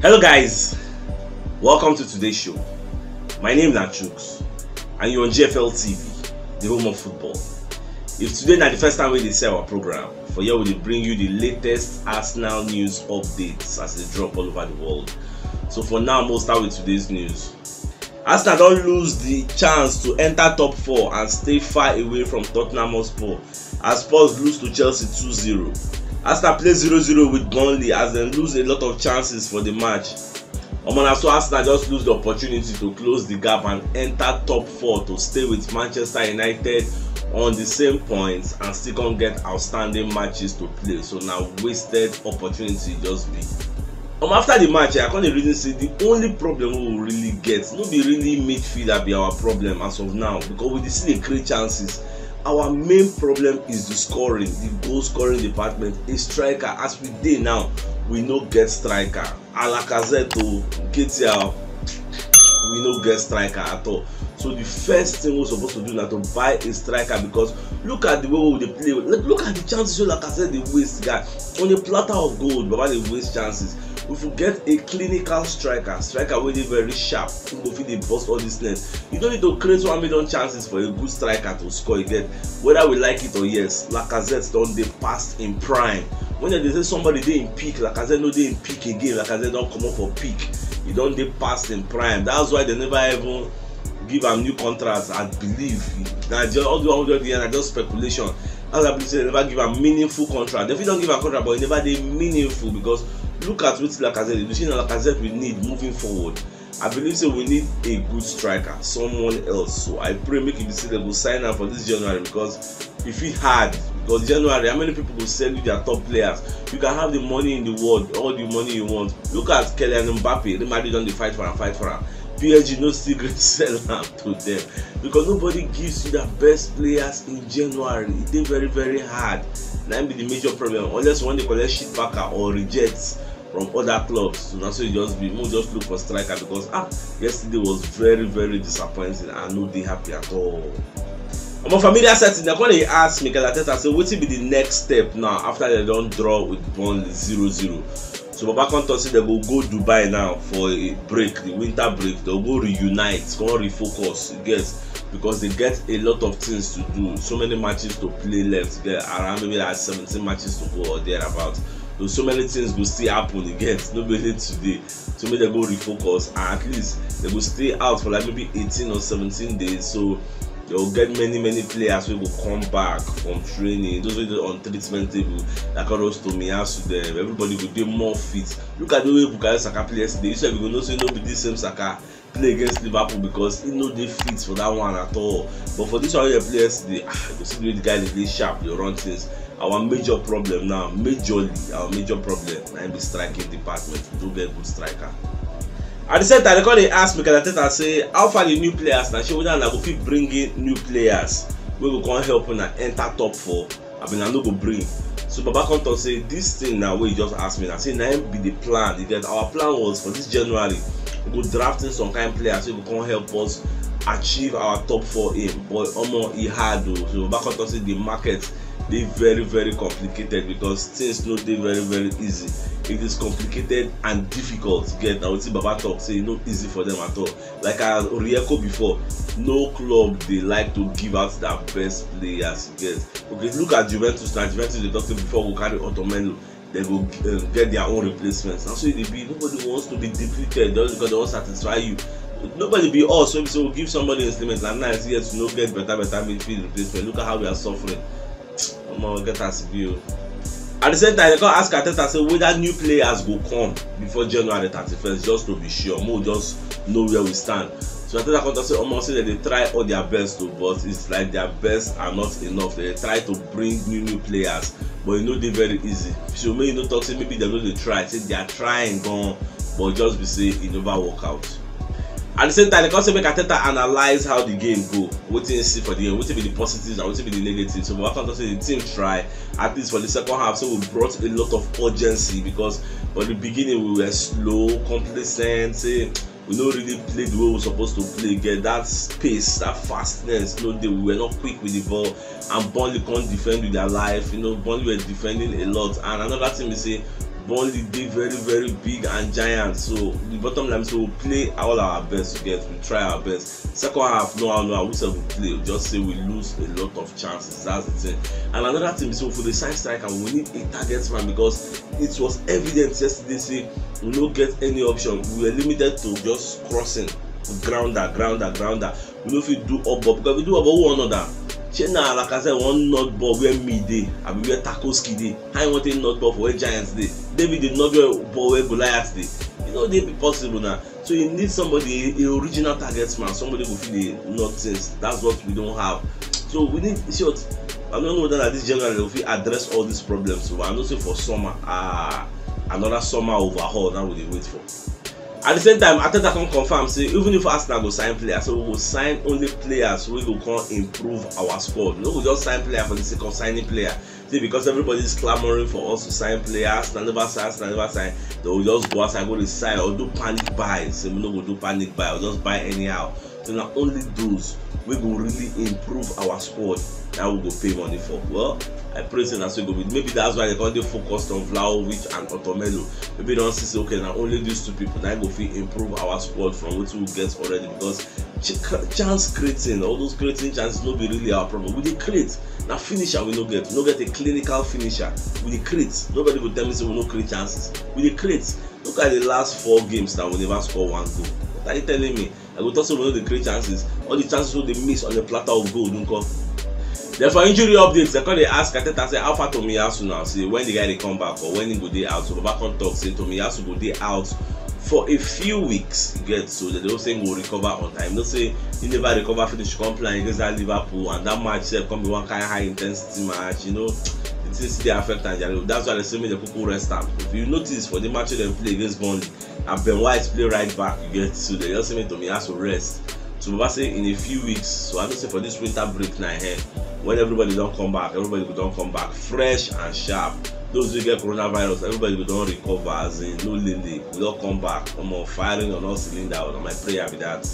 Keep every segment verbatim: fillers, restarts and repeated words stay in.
Hello guys, welcome to today's show. My name na Chuks and you're on G F L T V, the home of football. If today na the first time we dey see our program, for here we dey bring you the latest Arsenal news updates as they drop all over the world. So for now, we'll start with today's news. Arsenal don lose the chance to enter top four and stay far away from Tottenham Hotspur as Spurs lose to Chelsea two zero. Arsenal play zero zero with Burnley as dem lose a lot of chances for the match. Omo, na so Arsenal just lose the opportunity to close the gap and enter top four to stay with Manchester United on the same points and still come get outstanding matches to play. So na wasted opportunity just be. Um, after the match, I come dey reason say the only problem we will really get, no be really midfield that be our problem as of now, because we dey still dey create chances. Our main problem is the scoring, the goal scoring department. A striker, as we dey now, we no get striker. Lacazette o, Nketiah, we no get striker at all. So the first thing we're supposed to do now to buy a striker, because look at the way we dey play. Look, look at the chances wey Lacazette dey waste, guy. On a platter of gold, Baba dey waste chances. If we get a clinical striker, striker wey dey very sharp, who go fit dey bust all these nets. You don't need to create one million chances for a good striker to score again. Whether we like it or yes, Lacazette don dey past in prime. When they say somebody dey in peak, Lacazette no dey in peak again. Lacazette don comot for peak. He don dey past in prime. That's why they never even give am new contract, I believe. Na just all the one wey dey, na just speculation. As I believe say they never give am meaningful contract. They fit don give am contract, but e never dey meaningful, because look at wetin Lacazette dey do. Shey na Lacazette we need moving forward? I believe say we need a good striker, someone else. So I pray make e be say they go sign am for this January, because e fit hard. Because January, how many people go sell you their top players? You can have the money in the world, all the money you want. Look at Kylian Mbappe. Real Madrid don dey fight for am, fight for am. P S G no still gree sell am to them, because nobody gives you their best players in January. E dey very, very hard. Na im be the major problem. Unless you wan dey collect shit backer or rejects from other clubs. So na so e just be. Mo just look for striker, because ah, yesterday was very, very disappointing. I no dey happy at all. Omo, for media setting, they come dey ask Mikel Arteta say wetin be the next step now after they don draw with Burnley zero zero. So Baba come talk say they go go Dubai now for a break, the winter break. They go reunite, come refocus, you get, because they get a lot of things to do. So many matches to play left, get around maybe like seventeen matches to go or thereabout. So, so many things go still happen, you get, no be only today. So make they go refocus, and at least they go stay out for like maybe eighteen or seventeen days. So they will get many, many players wey go come back from training. Those wey dey on treatment table, like all those Tomiyasu dem, everybody go dey more fit. Look at the way Bukayo Saka play yesterday. You sef, you go know say no be this same Saka play against Liverpool, because he no dey fit for that one at all. But for this one wey they play yesterday, ah, you go see the way the guy dey, dey sharp, dey run things. Our major problem now, majorly, our major problem na im be striking department. We no get good striker. At the same time, they come dey ask Mikel Arteta say, how far the new players na, shey whether una go fit bring in new players wey go come help una enter top four? I mean, I no go bring. So Baba come talk say, this thing now wey you just ask me now, say na im be the plan. You get, our plan was for this January, we go drafting some kind players wey go come help us achieve our top four aim. But omo, e hard o. So Baba come talk say the market dey very, very complicated, because things no dey very, very easy. It is complicated and difficult. Get, na wetin Baba talk say e no easy for them at all. Like I re-echo before, no club dey like to give out their best players. Get, okay, look at Juventus now. Juventus, they talked before, go carry Otamendi. They go uh, get their own replacements. And so e dey be, nobody wants to be depleted just because they wan satisfy you. Nobody be us wey be say we give somebody instrument and now it's yet to no get better, better midfield replacement. Look at how we are suffering. Omo, get as e be o. At the same time, they come ask Arteta say whether new players go come before January thirty-first, just to be sure. Mo just know where we stand. So Arteta come talk say, omo, say they dey try all their best o, but it's like their best are not enough. They dey try to bring new, new players, but e no dey very easy. So make you no talk say maybe they no dey try. Say they are trying gan, but just be say e never work out. At the same time, they come say make Arteta analyze how the game go, wetin he see for the game, wetin be the positives and wetin be the negatives. So Baba come talk say the team try, at least for the second half, so we brought a lot of urgency, because for the beginning we were slow, complacent, say we no really play the way we supposed to play, get that pace, that fastness no dey. We were not quick with the ball, and Burnley come defend with their life. You know, Burnley were defending a lot. And another thing is say Burnley dey very, very big and giant, so the bottom line is we play all our best, you get, we try our best. Second half, no how, no how, we sef go play, just say we lose a lot of chances, that's the thing. And another thing be say, if we dey sign striker, we need a target man, because it was evident yesterday say we no get any option, we were limited to just crossing, grounder, grounder, grounder. We no fit do up ball, because if we do up ball, who wan nod am? Shey na Lacazette wan nod ball where me dey, abi where Tarkowski dey? How you wan take nod ball for where Giants dey? David dey nod ball where Goliath dey? E no dey be possible na. So you need somebody, a, a original target man, somebody go fit dey nod things. That's what we don't have. So we need, in short, I don't know whether na this January we fit address all these problems. So I know say for summer, ah, another summer overhaul now we dey wait for. At the same time, Arteta come confirm say even if Arsenal go sign players, so we go sign only players wey go come improve our squad. We no go just sign player for the sake of signing player. Say because everybody is clamoring for us to sign players, na never sign, na never sign. They will just go outside, go dey sign or do panic buy. Say we no go do panic buy or just buy anyhow. So na only those wey go really improve our squad na we go pay money for. Well, I pray say na so e go be. Maybe that's why they come dey focused on Vlahovic and Otomelu. Maybe they don see say, okay, na only these two people na go fit improve our squad from wetin we get already, because ch- chance creating, all those creating chances no be really our problem. We dey create. Na finisher we no get. We no get a clinical finisher. We dey create. Nobody go tell me say we no create chances. We dey create. Look at the last four games now, we never score one goal. What are you telling me? I go talk say we no dey create chances. All the chances wey dey miss on the platter of gold nko. Then for injury updates, they come dey ask Arteta say, how far Tomiyasu now? Say when the guy dey come back or when he go dey out. So Baba come talk say Tomiyasu go dey out for a few weeks. You get, so they don say he go recover on time. You know say he never recover finish, come play against that Liverpool, and that match sef come be one kind high intensity match. You know, the thing still dey affect am jare. That's why they say make they kuku rest am. If you notice for the match wey dem play against Burnley, and Ben White play right back, you get, so they just say make Tomiyasu rest. So Baba say in a few weeks, so I know say for this winter break now, eh, when everybody don come back, everybody go don come back fresh and sharp. Those wey get coronavirus, everybody go don recover, as in no lele, we don come back. Omo, firing on all cylinder, na my prayer be that.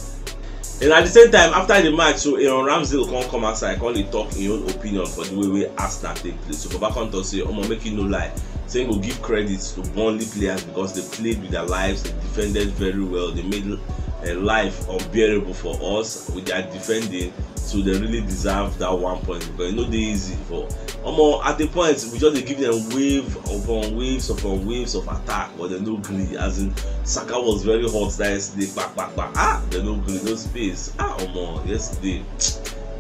And at the same time, after the match, so Aaron Ramsdale come come outside, come dey talk him own opinion for the way wey Arsenal take play. So Baba come talk say, omo, make you no lie, say he go give credit to Burnley players because they played with their lives, they defended very well, they made uh, life unbearable for us with their defending. So they really deserve that one point because e no dey easy for, omo, at a point we just dey give them wave upon waves upon waves of attack, but they no gree. As in, Saka was very hot that yesterday, kpa kpa kpa. Ah, they no gree, no space. Ah, omo, yesterday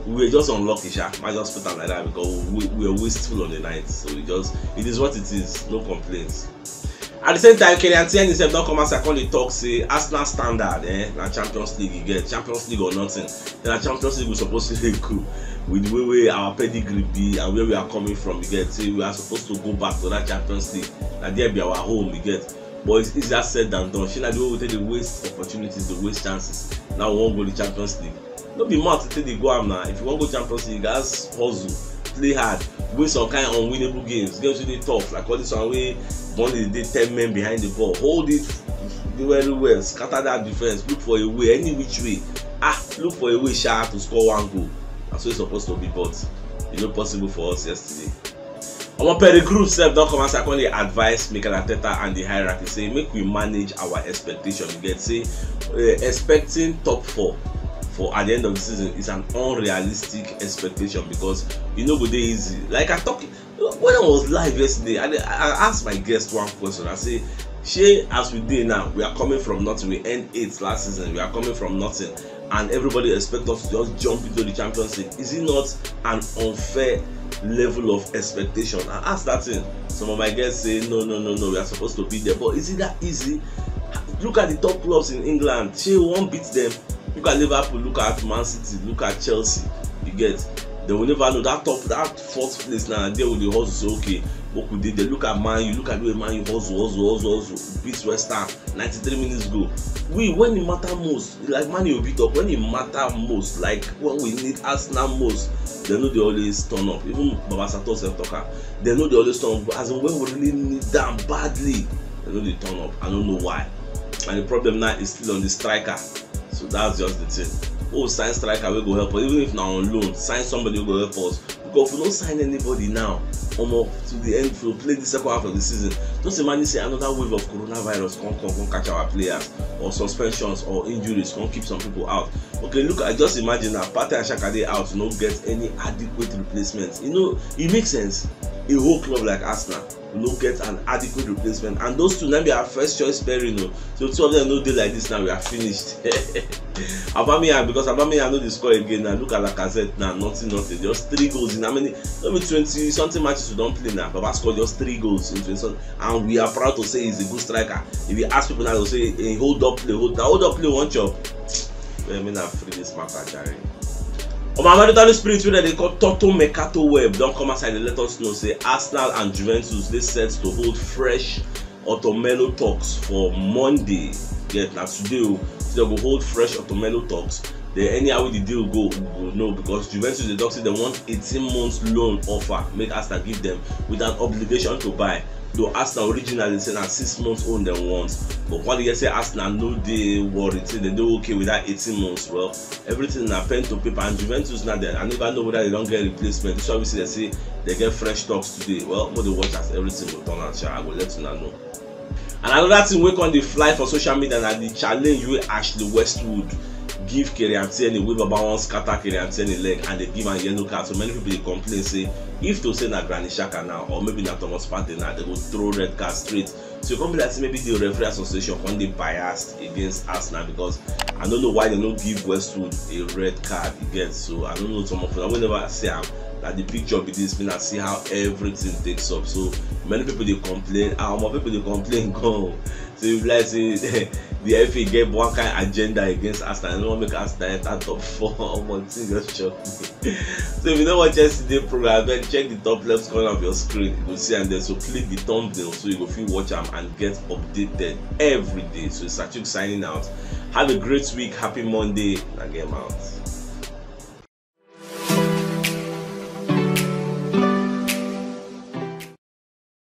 we were just unlucky, sha. I just put am like that because we, we were wasteful on the night. So it just, it is what it is. No complaints. At the same time, Kylian Tierney sef don come outside come dey talk say Arsenal standard, eh, na Champions League e get, Champions League or nothing. Then na Champions League we suppose to dey go with the way wey our pedigree be and where we are coming from. You get, say we are supposed to go back to that Champions League. Na there be our home. You get, but it's easier said than done. Shey na the way we take dey waste opportunities, dey waste chances. Now we wan go the Champions League. No be mouth take dey go am na. If you wan go Champions League, you gats hustle, play hard, win some kind unwinnable games, games wey dey tough, like all this one wey Burnley dey ten men behind the ball. Hold it very well, scatter that defense, look for a way, any which way. Ah, look for a way, sha, to score one goal. Na so e suppose to be, but e no possible for us yesterday. Omo, Pettigrew sef don come outside come dey advise Mikel Arteta and the hierarchy say make we manage our expectation. You get, say uh, expecting top four for at the end of the season is an unrealistic expectation because e no go dey easy. Like I talk, when I was live yesterday, I, I asked my guest one question. I say, shey as we dey now, we are coming from nothing. We end eighth last season. We are coming from nothing, and everybody expect us to just jump into the Champions League. Is it not an unfair level of expectation? I ask that thing. Some of my guests say, no, no, no, no, we are supposed to be there. But is it that easy? Look at the top clubs in England. Shey we wan beat them? Look at Liverpool, look at Man City, look at Chelsea. You get, they will never know that top, that fourth place now. There with the hustle, say, okay, what could they? They look at Man U, look at the way Man U hustle, hustle, hustle, hustle, beat West Ham ninety-three minutes go. We, when e matter most, like, Man U beat up, when e matter most, like when we need Arsenal most, they no dey always turn up. Even Baba Sato sef talk am, they no dey always turn up. As in, when we really need them badly, they no dey turn up. I don't know why. And the problem now is still on the striker. So that's just the thing. Oh, sign striker wey go help us, even if na on loan, sign somebody wey go help us. But if we no sign anybody now, omo, to the end, to play the second half of the season, just imagine say another wave of coronavirus come come come catch our players, or suspensions or injuries come keep some people out. Okay, look, I just imagine now, Partey and Xhaka dey out, no get any adequate replacement. You know, it makes sense. A whole club like Arsenal no get an adequate replacement, and those two na be our first choice pairing o. So two of them no dey like this now, we are finished. Aubameyang, because Aubameyang no dey score again now. Look at Lacazette now, nothing, nothing. Just three goals in how many? No be twenty something matches we don play now. Baba score just three goals in twenty something, and we are proud to say he's a good striker. If you ask people now, they'll say, "Hey, hold up play, hold, na hold up play one chop." Well, me na free this matter, jare. Omo, Maritali Spirit, wey dem dey call Toto Mercato Web, don come outside dey let us know say Arsenal and Juventus dey set to hold fresh Otomelo talks for Monday. Yes, na today o. So dem go hold fresh Otomelo talks. Then anyhow wey the deal go, we go know, because Juventus dey talk say dem want eighteen months loan offer make Arsenal give dem, with an obligation to buy. Though Arsenal originally say na six months own dem want, but come dey hear say Arsenal no dey worried, say dem dey okay with that eighteen months. Well, everything na pen to paper, and Juventus now, dem, I never know whether dem don get replacement. This one we see dem say dem get fresh talks today. Well, make dey watch as everything go turn out sha, I go let una know. And another thing wey come dey fly for social media na the challenge wey Ashley Westwood give Kieran Tierney, wey Baba wan scatter Kieran Tierney leg and dem give am yellow card. So many people dey complain say if to say na Granit Xhaka now, or maybe na Thomas Partey now, dem go throw red card straight. So e come be like say maybe the referee association come dey biased against Arsenal, because I no know why dem no give Westwood a red card again. So I no know, some of una wey never see am, na the picture be this, make una see how everything takes up. So many people dey complain, ah, omo, people dey complain gan. So e be like say the F A get one kind agenda against Arsenal, dem no wan make Arsenal enter top four. Omo, the thing just shock me. So if you no watch yesterday program, abeg check the top left corner of your screen, you go see am there. So click the thumbnail so you go fit watch am and get updated every day. So it's Sachuk signing out. Have a great week. Happy Monday. Na game out.